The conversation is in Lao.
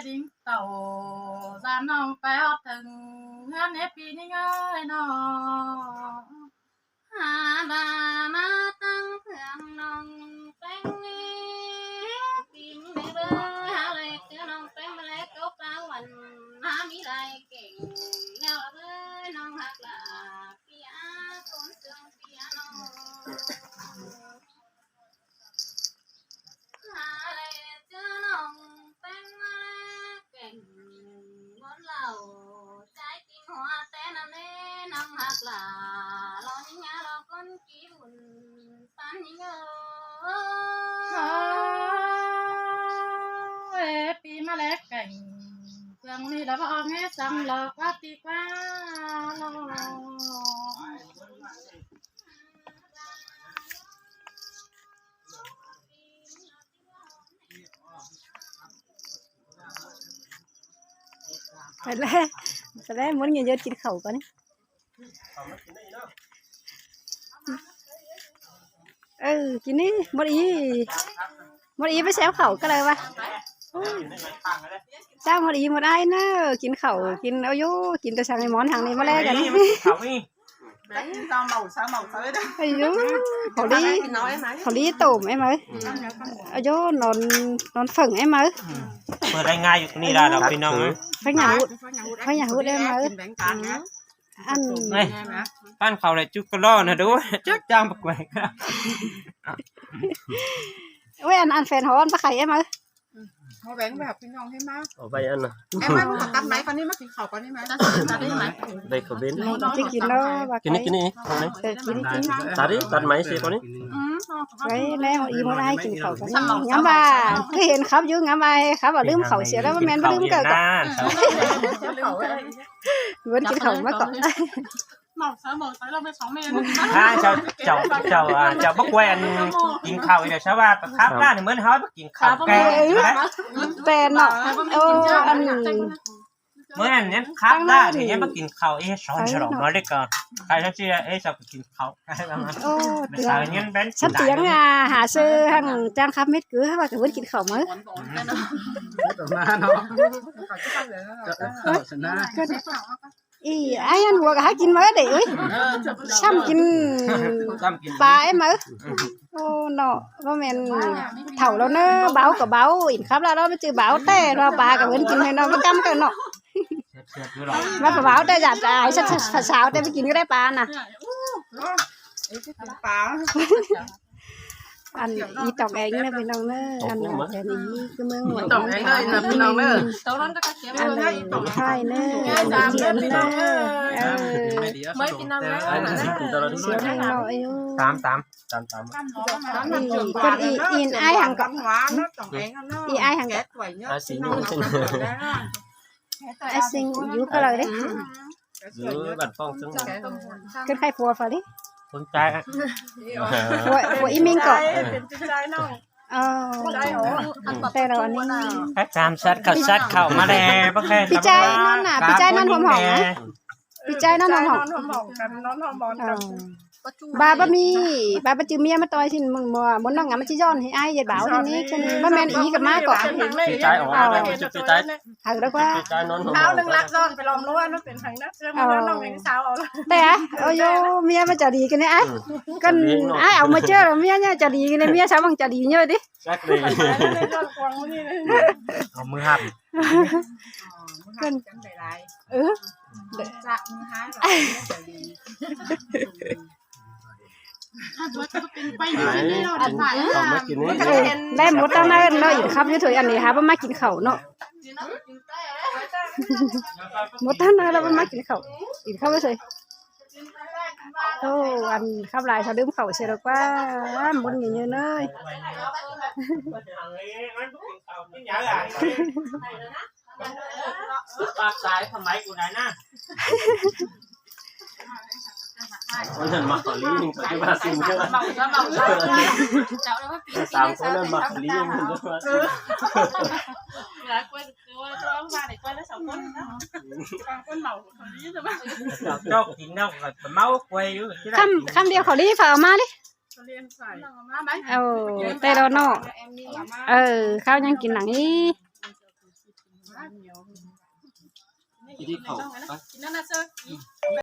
ດິງເຕົ້າ ສາມນ້ອງໄປຮອດເຖິງເຮືອນເອປີນີ້ເອີຍນ້ອງ ຫາບາມາຕັ້ງເຄື່ອງນ້ອງແປ້ງນີ້ ປີນີ້ເບີຫາແລກເຈີນ້ອງແປ້ງມາແລກໂຕປາງວັນ ຫາມີຫຼາຍເກັ່ງແນວເບີນ້ອງຮັກຫຼາ ເປຍຄົນເຊິ່ງເປຍນ້ອງ ຫາແລກເຈີນ້ອງແປ້ງມາແລກເກັ່ງ ບົນເລົ່າໃຈຈິງຫົວແຕ່ນຳແນ່ນ້ອງຮັກຫຼາ ລໍຍິງຍາລໍຄົນກີບຸນປານຍິງເອີຍ ເອີຍ ເອປີມາແລກເກັ່ງ ເຄື່ອງນີ້ລະບໍ່ອອກແຮງສັງຫຼອກວ່າຕີກວ່າຫຼອກ. ໄປແລ້ວ ໄປແລ້ວ ມົນເຍີດໆ ກິນເຂົ້າກ່ອນນີ້ ເອີ ກິນນີ້ ມົນອີ ມົນອີໄປແຊວເຂົ້າກໍໄດ້ວ່າ ເຈົ້າ ມົນອີ ມົນອ້າຍເນີ ກິນເຂົ້າ ກິນ ໂອ້ໂຍ ກິນແຕ່ສັງ ໄອ້ໝອນທາງນີ້ມາແລກກັນ ເຂົ້ານີ້ ໄດ້ກິນຊາວເມົາ ຊາວເມົາ ຊາວເອີຍ ເອີ ເຂົາລີ ເຂົາລີໂຕມໄອ້ເໝີ ອືມ ອາໂຍ ນອນ ນອນເຝີ້ງໄອ້ເໝີ ເປີດໄດ້ງ່າຍຢູ່ນີ້ລະດອກພີ່ນ້ອງເອີຍ ພະຍາຫຸດ ພະຍາຫຸດໄອ້ເໝີ ກິນແບງການນະ ອັນ ນີ້ ປານເຂົາໄດ້ຈຸກກະລໍນະດູ ຈັກຈ້າງປະກວຍ ໂອ້ຍ ອັນ ອັນແຟນເຮົາ ອັນປາໄຂ່ໄອ້ເໝີ ເຮົາແບ່ງແບບພີ່ນ້ອງໃຫ້ມາ ເອົາໄປອັນນະ ແອມມາ ຕັດໄມ້ກ່ອນນີ້ ມາກິນເຂົ້າກ່ອນນີ້ມາ ຕັດໄດ້ໄໝ ໄດ້ເຂົ້າເວັນ ຊິກິນເນາະ ກິນນີ້ ກິນນີ້ ເອີ ກິນ ກິນ ຕັດນີ້ ຕັດໄມ້ຊິກ່ອນນີ້ ອືມ ໄວ້ແລ້ວອີ່ມາໃຫ້ກິນເຂົ້າກ່ອນນີ້ ງາມວ່າ ຄືເຫັນຂັບຢູ່ ງາມວ່າ ຂັບວ່າລືມເຂົ້າເສຍແລ້ວ ບໍ່ແມ່ນບໍ່ລືມເກີດ ເຂົ້າ ເວີນກິນເຂົ້າມາກ່ອນ ເມົາໃສ່ ເມົາໃສ່ ລາວໄປສອງແມ່ນ ຖ້າເຈົ້າ ເຈົ້າ ເຈົ້າ ອ່າ ເຈົ້າບໍ່ກວຍອັນກິນເຂົ້າອີກແລ້ວ ຊະວ່າໄປຂັບລາດໃຫ້ເໝິນເຮົາໄປກິນເຂົ້າແກ່ ແປນເນາະ ໂອ້ ອັນ ມື້ນັ້ນຍັງຂັບລາດນີ້ຍັງມາກິນເຂົ້າອີກ ສອນສະຫຼອງມາເລີຍກໍ ໃຄທັງທີ່ເອ ຊອບກິນເຂົ້າ ໂອ້ ສາວຍັງແບນ ສະຕຽງ ອ່າ ຫາຊື້ທາງຈ້າງຂັບເມັດຄືວ່າກະເພິ່ນກິນເຂົ້າມື້ ມາເນາະ ເອີ ເອີ ຊະນະ ອີ ອ້າຍອັນຫົວກໍຫາກິນເໝິດເດ້ເອີຍ ຊ້ຳກິນ ຊ້ຳກິນປາໄອ້ເໝີ ໂອ້ເນາະ ບໍ່ແມ່ນເຖົ້າແລ້ວເນີ ເບົາກໍເບົາ ອີກຄັບລະເນາະ ມັນຈື່ເບົາແທ້ເນາະ ປາກໍເພິ່ນກິນໃຫ້ເນາະ ມັນກຳກັນເນາະ ແຊບໆ ຢູ່ດອກ ມັນກໍເບົາແຕ່ຢາກອາຍ ສາວແຕ່ໄປກິນກໍໄດ້ປານະ ເອີ ກິນປາ. ອັນອີ່ຕອງແອງເດີພີ່ນ້ອງເດີ ອັນແຖວນີ້ຄືເມືອງຫ້ວຍ ອີ່ຕອງແອງເດີພີ່ນ້ອງເດີ ອັນໄທເດີ ອັນຈີນເດີ ເອີ ເມືອງພີ່ນ້ອງເດີ ສຽງເພງເນາະ ອາຍຸ ຕາມ ຕາມ ຕາມ ຕາມ ອີ່ ອີ່ ອີ່ອ້າຍຫຍັງເກາະ ອີ່ອ້າຍຫຍັງເກາະ ອ້າຍສິງ ອ້າຍສິງຢູ່ກະລາວເດ້ ຢູ່ບ້ານປ້ອງເຊິ່ງ ເປັນໃຜຜົວຝາລິ ຄົນໃຕ້ ຜົວ ຜົວອີ່ມິງເກາະ ເປັນພີ່ຊາຍນ້ອງ ເອີ ແຕ່ລາວອັນນີ້ ສາມສັດເຂົ້າສັດເຂົ້າມາແລ້ວ ບໍ່ແຄ່ ພີ່ຊາຍນັ້ນນະ ພີ່ຊາຍນັ້ນຫອມໆ ນະ ພີ່ຊາຍນັ້ນຫອມໆ ນອນຫອມໆກັນ ນອນຫອມໆກັນ ບາບະມີ ບາບະຈື່ເມຍມາຕ່ອຍຊິ ມົນນ້ອງງາມມັນຊິຍ້ອນໃຫ້ອ້າຍເຢັດບ່າວຫັ້ນນີ້ ບໍ່ແມ່ນອີ່ກັບມາເກາະ ພີ່ຊາຍອອກ ພີ່ຊາຍ ຫາກແລ້ວກວ່າ ຄາວໜຶ່ງລັກຊ້ອນໄປລອມນວນ ມັນເປັນຫຍັງນະ ເອີ ນ້ອງເປັນສາວເອົາແຕ່ ໂອ້ຍ ເມຍມັນຈະດີກັນນີ້ ອືມ ກັນອ້າຍເອົາມາເຈີ ເມຍເນຍຈະດີກັນນີ້ ເມຍສາວມັນຈະດີເນຍຕິ ຈັກເລີຍ ເອົາມືຮັບ ກັນ ເອີ ຈະມືຮັບ ໄດ້ໝົດຕັ້ງນານເນາະ ອີ່ຄັບຢູ່ຖ້ວຍອັນນີ້ຫາບໍ່ມາກິນເຂົ້າເນາະ ໝົດຕັ້ງນານແລ້ວບໍ່ມາກິນເຂົ້າ ກິນເຂົ້າໄວ້ໃສ ໂອ້ ອັນຂັບຫຼາຍເຂົາດື່ມເຂົ້າເສຍດອກວ່າ ໝົດເງິນເລີຍ ປາກສາຍສະໄໝກູໄດນະ ຄົນນັ້ນມັກເກົາຫຼີນີ້ ປັດຈຸບັນຊິງເດີ ເມົາ ເມົາ ເມົາ ສາມຄົນນັ້ນມັກເກົາຫຼີນີ້ ເອີ ຫຼາຍຄົນຄືວ່າຕ້ອງມາໄດ້ກ່ອນລະສອງຄົນເນາະ ບາງຄົນເມົາເກົາຫຼີ ເຈົ້າກິນແລ້ວກໍເມົາກວ່າຢູ່ ຄຳ ຄຳດຽວເຂົາລີ້ຝາກເອົາມາລີ້ ເຂົາລີ້ຝາກເອົາມາໄໝ ເອີ ແຕ່ລະເນາະ ເອີ ເຂົາຍັງກິນຫຍັງອີກ ກິນເຂົ້າໄປ ກິນນັ້ນນະເຊີ.